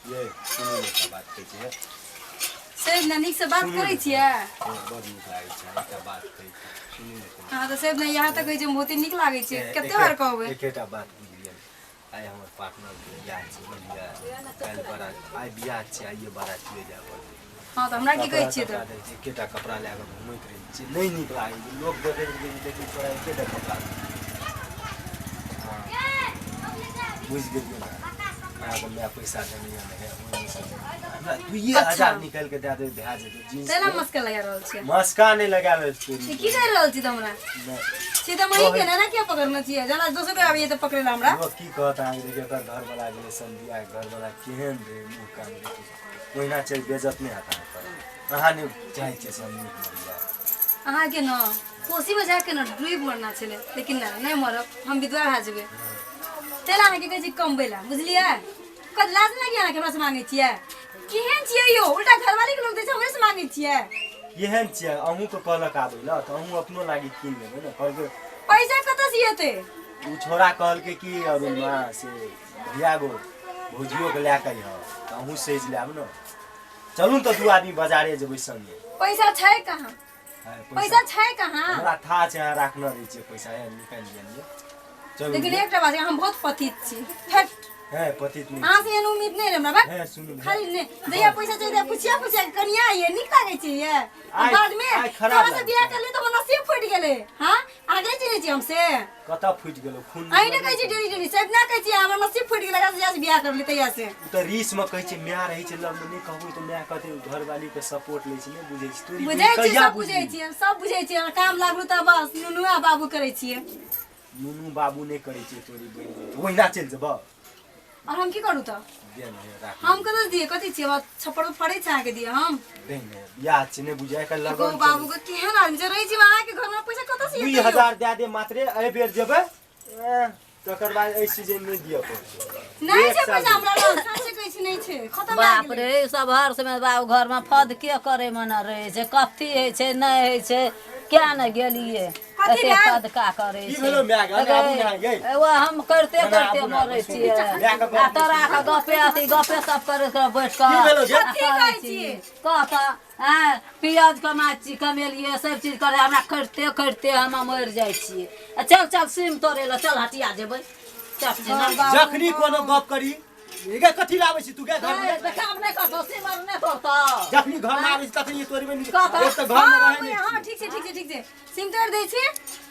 ये सुनू ने एकटा बात कहै छै। से ने नीक से बात सुनू करै ने। छियै। बड़ नीक लागै छै, एकटा बात कहै छी, सुनू ने कनी। अहाँ तऽ से ने यहाँ तक कहै छै, बहुते नीक लागै छै। कते बार कहबै? एकेटा बात बुझलियै, आइ हमर पार्टनर के बियाह छै, बुझलियै? काल्हि बारात, आइ बियाह छै, आइए बारातिए जाय पड़तै। हँ, तऽ हमरा की कहै कपड़ा छियै? तपड़ा तऽ दै छै, एकेटा कपड़ा लए कऽ घुमैत रहै छियै, नहि नीक लागै छै। लोक देखैत रहै छै, देखी तोरा एकेटा कपड़ा। हँ, बुझि गेलियै ने? अहाँके माय पैसा देने यऽ ने, ओहिमे से हमरा दुइए हजार निकालि कऽ दए देबै, भए जेतै जींस। तेना मस्का लगा रहल छियै? मस्का नहि लगा रहल छियै। ई की कहि रहल छी तऽ हमरा? नहि। छी तऽ मही के ने ने किया पकड़ने छियै? जेना दोसर कोइ आबैए तऽ पकड़े ला हमरा। लोक की कहत अहाँके? देखियौ, एकर घरवला गेलै समधिया, घरवला केहन रहै, मुँह कान देखियौ, ओहिना चलि बेजत नहि हैत अहाँके। अहाँ नहि चाहै छियै से हम नीक मरिया? अहाँके ने कोसीमे जाके ने डूबि मरना छलै, लेकिन नहि, नहि मरब हम, विधवा भए जेबै। ताहि लए अहाँके कहै छी कमबै लए, बुझलियै? कत लाज नहि लागि अहाँके? हमरासँ मांगै छियै? केहन छियै यौ? उल्टा घरवालीके लोक दै छै, हमरेसँ मांगै छियै? केहन छियै? अहूँके कहलक आबै लए तऽ अहूँ अपनो लागी कीन लेबै ने, कहलकै। पैसा कतऽसँ एतै? ओ छोड़ा कहलकै कि अरुणमा से भैया गो भौजियोके लए कऽ अइहऽ, तऽ अहूँ सजि लेब ने। चलू ने तऽ दू आदमी बाजारे जेबै संगे। पैसा छै कहाँ? है, पैसा छै कहाँ? हमरा था छै, अहाँ राखने रहै छियै पैसा, है, निकालि लेलियै, चलू। लेकिन एकटा बात छै, हम बहुत पतित छी, फेट। है, पतित नहि। अहाँ से एहन उम्मीद नहि रहै हमरा, बा। है, सुनू ने। खाली ने जहिया पैसा चाहिए तहिया पुछिया पुछिया के कनिया ये नीक लागै छै ये आ आइ- बाद में आइ खराब तोरा से लागै बियाह छै। करली तऽ हमर नसीब फूटि गेलै। हाँ, अहाँ नहि चिन्है छियै हम से? कतऽ फूटि गेलौ खून? अहीं ने कहै छी डेली डेली, से नहि कहै छियै हमर नसीब फूटि गेलै एकरा से जहिया से बियाह करली तहिया से। ओ तऽ रीस में कहै छै, माय रहै छै लगमे, नहि कहबै तऽ माय कहतै घरवाली के सपोर्ट लै छै। नहि बुझै छी तोरी? बुझै छियै। कहिया सब बुझै बुझली? छियै, सब बुझै छियै। अहाँ काम लागलू तऽ बस नुनू आ बाबू करै छियै। नुनू बाबू नहि करै छै तोरी बहिन, ओहिना चलि जेबऽ। और हम की करू तऽ? दे ने, राख। हम कतऽ दियै? कथी छियै? बात छप्पर पर फड़ै छै, अहाँके दियै हम? दे ने, बियाह छै, नहि बुझाय के गो लगन। बाबू के केहन आदमी छै, रहै छी अहाँके घरमे, पैसा कतऽ से दुइ एतै यौ? हजार दए दे मात्रे, एहि बेर जेबै, तकर बाद एहि सीजन नहि दिअ पड़तै। नहि एक छै साल पैसा दिअ। हमरा लग, साँचे कहै छी, नहि छै, खतम भए बाप गेलै। रे, सब हर समय बाबू घरमे फद के करे मने रहै छै, कथी होइ छै, नहि होइ छै, किया ने गेलियै? कथी एते भेल? फदका करै की छै। भेलौ माय गे? अने आबू ने यै। एगो हम करिते अने करिते आबू ने, मरै बैसू। छियै। माय के गप आ तोरा के गपे अथी गपे सब करैत करैत बैठ कऽ की भेलौ गे? आ कथी करै कहै छी। छियै? कह तऽ, आँय, पियाज कमा छी, कमेलियै, सब चीज करै, हमरा करिते करिते हम मरि जाइ छियै। आ चल चल, सीम तोड़ै लए चल, हटिया जेबै, चल चिन्ह। जखनी कोनो गप करी गे, कथी लाबै छी तू गे घर में? काम नहि करतौ, सीम आर नहि तोड़तौ। जखनी घर में आबै छी तखनी तोड़बे नहि। कह तऽ। एक तऽ घर में रहै हँ नहि। हँ, ठीक छै, ठीक छै, ठीक छै। सीम तोड़ि दै छी,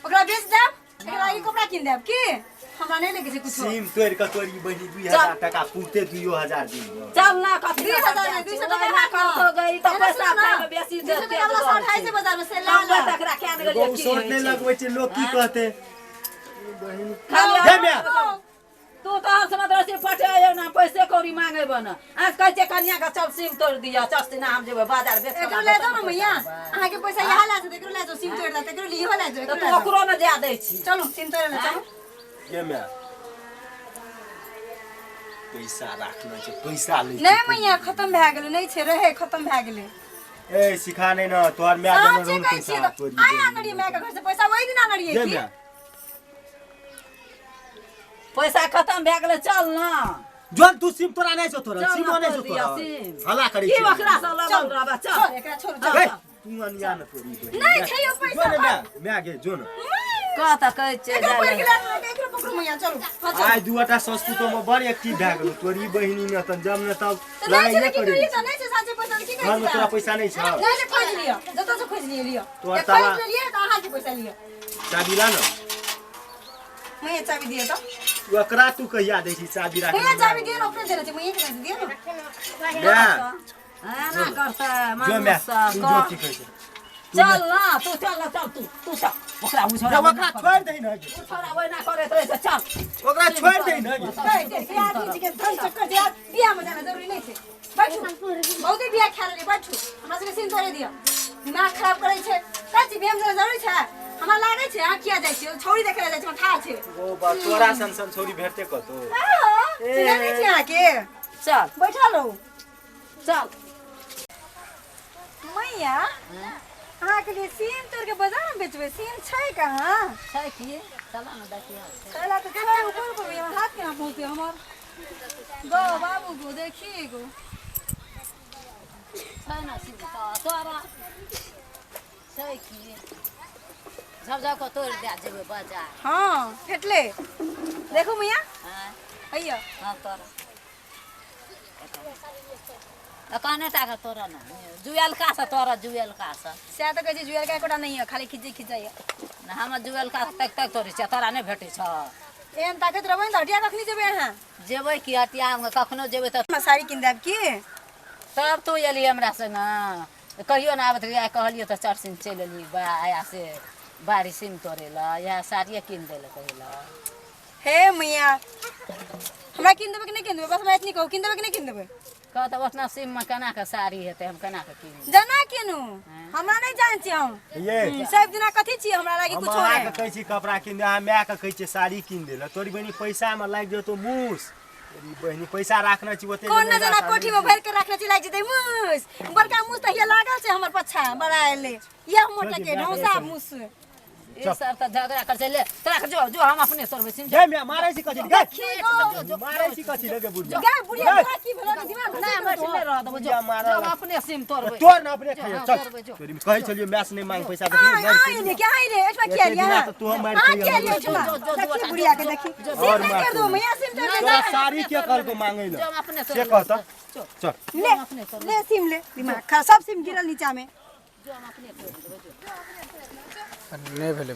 ओकरा बेच देब, एकरा ई कपड़ा कीन देब। की हमरा नहि लगे छै कुछो? सीम तोड़ि कऽ तोरी बहिनी 2000 टका पुरते, 2000 दिन। चल ना, कथी 2000 नहि, 200 टका ओहिना राख। करतौ गे, ई तऽ एना पैसा सुनू ने, खाइमे बेसी 200 तेज टका वाला रहै शर्ट हइ छै। छै बाजारमे से लए कमबै ले। तकरा किया ने गेलियै, एगो की शर्ट होइ नहि छै? लगबै छै, लोक की कहतै बहिन? खाली हे माय। तू तऽ हर समय रहै छी पटे ना, पैसे कौड़ी मांगे बन। आज कहै छियै कनिया के चल सीम तोड़ि दिअ, चल सिना, हम जेबै बाजार बेच एकरो ले जाओ ने मैया, अहाँके पैसा इएह लए जाओ, एकरो लए जाओ, सीम तोड़ि देत, एकरो इहो लए जाओ, तऽ एकरो तू लए जाओ। ओकरो ने दए दै छी। चलू, सीम तोड़े ले चलू। गे माय, पैसा राखने छै, पैसा लै छै। नहि मैया, खतम भए गेलै, नहि छै, रहै, खतम भए गेलै। ए सिखा नहि ने, तोहर माय देने साँचे रहौ कहै पैसा छियै तऽ तोरी। आइ आनलियै मायके घरसँ पैसा, ओहि दिन आनलियै। गे की माय? पैसा खतम भए गेलै, चल ना। जोन तू सीम तोरा नहि छौ, तोरा चल सीमो ना, नहि छौ। तोड़ि दिअ तोरा सीम। हल्ला करै की छै? ओकरा से लगल रहबै? चल। छोड़ एकरा, छोड़, हे, चल। तू अनिया ने तोरी बहिन। नहि छै यौ पैसा। जो ने माय, माय गे, जो ने। कह तऽ कहै छियै एकरो जाय पकड़ि लए। के लए जाओ, एकरो पकड़ू मैया, चलू। हाँ, चलू। आइ दूटा ससपुतो में बड़ एक्टिव भए गेलौ तोरी बहिनी ने, तन जब ने तब तऽ नहि छै लड़ाइए तऽ की करै करियै छै। तऽ? नहि छै साँचे पैसा तऽ की घर में करै तोरा छी? पैसा नहि छौ? नहि छै, खोजि लिअ, जतऽ से खोजि लिअ, लिअ। तोहर जे ताला- खोजि लेलियै तऽ अहाँके पैसा लिअ। चाबी ला ने। मैया, चाबी दिअ तऽ। ओकरा तू कहिया दै छी चाबी राख। मैया, चाबी दिअ ने, अपने देने छै, मैया के दिअ ने। माय। एना करतै जो माय। मनुष्य? तू जो, कह। की कहै छै? चल ना तू, चल ना, चल तू, तू चल, ओकरा ओ छोड़ा जब ओकरा छोड़ि दही ने गे। ओ छोड़ा ओहिना करैत रहै छै, चल। ओकरा छोड़ि दही ने गे। कहै छै से आदमी छै के धन चक्कर छै, बियाह में जाना जरूरी नहीं छै। बैठू, बहुते बियाह खा लेलियै, बैठू, हमरा सबके सीन तोड़े दिअ। दिमाग खराब करै छै। कहै छी बियाह में जाना जरूरी छै? हमरा लागै छै अहाँ किया जाइ छियै? छौरी देखै लए जाइ छै, ठाढ़ छै। ओ बा, तोरा सन सन छौरी भेटते कतौ? चिन्है नहि छी अहाँके। चल। बैठल रहू। चल। मैया, अहाँके लिए सीम तोड़ के बाजार में बेचबै, सीम छै कहाँ? छै की? चल ने, देखियौ। चला तऽ छै, ऊपर ऊपर। भैया, हाथ केना पहुँचतै हमर? गो बाबू गो देखी गो छै ने सीम तऽ तोरा छै की झप झप कऽ तोड़ि दए जेबै बाजार। हाँ फेटले देखू मैया। आँय? हैया। हाँ, तोरा कने टा के तोरा ने जुएलका से तोरा जुएलका से। सएह तऽ कहै छी, जुएलका एकोटा नहि यऽ, खाली खिजै खिजैया। ने हमर जुएलका से ताकि ताकि तोड़ै छियै, तोरा नहि भेटै छौ। एहन ताकैत रहबै ने तऽ हटिया कखनी जेबै अहाँ? जेबै की हटियामे, कखनो जेबै तऽ। हमरा साड़ी कीन देब की? तब तू एली हमरा संगे, कहियो ने आबैत रहियै। आइ कहलियै तऽ चटसिन चलि एली। बा आया से बाड़ी सीम तोड़ै लए, इएह साड़िए कीन दै लए कहै लए। हे मैया, हमरा कीन देबै कि नहि कीन देबै? बस हमरा एतनी कहू, कीन देबै कि नहि कीन देबै? कह तऽ, ओतना सीममे केना कऽ साड़ी हेतै? हम केना कऽ कीन जाना केनू, हमरा नहि जान छी हम। ये सब दिना कथी छियै हमरा लागी? हम कुछो अहाँके नहि कहै छी कपड़ा कीन दे, अहाँ मायके कहै छियै साड़ी कीन दे लए। तोरी बहिनी पैसामे लागि जेतौ मूस। तोरी बहिनी पैसा राखने छी ओते। कोन न जना कोठी में भर के रखने छी, लागि जेतै मूस। बड़का मूस तऽ हिया लागल छै हमर पछा बड़ा एले यह मोटा के ढौसा मूस। ई सब तऽ झगड़ा करै छै। ले तोरा के, जो जो, हम अपने तोड़बै सीम। गे माय, मारै छी कथी गे? मारै छी कथी गे बुढ़िया? गे बुढ़िया, तोरा की भेलो? ने दिमाग नहि, हम ऐसे नहि रह देबो। जो बुढ़िया मारऽ जो, हम अपने सीम तोड़बै। तोड़ ने, अपने खाइयो। हाँ, चल। तोड़बै, जो। तोरी कहै छलियै माय से नहि मांग पैसा, आय देखली मारि आय खेली। रे, क्या आय रे, एठमा किया एते लिया? दिना तऽ तू मारि आ खेली किया लिया हमरो। एठमा? जो, जो, जो, देखी जो, बुढ़िया के, जो, देखी जो, सिम और नहि मार कर दो मैया, सिम तोड़ तोरा दे। साड़ी के कहलको मांगै जो, लए हम अपने से तोड़बै। कहता। जो। चल। ले ले सिम ले, दिमाग खा, सब सिम गिरल नीचा में। जो, हम अपने तोड़ि देबै, जो। नहि भेलै।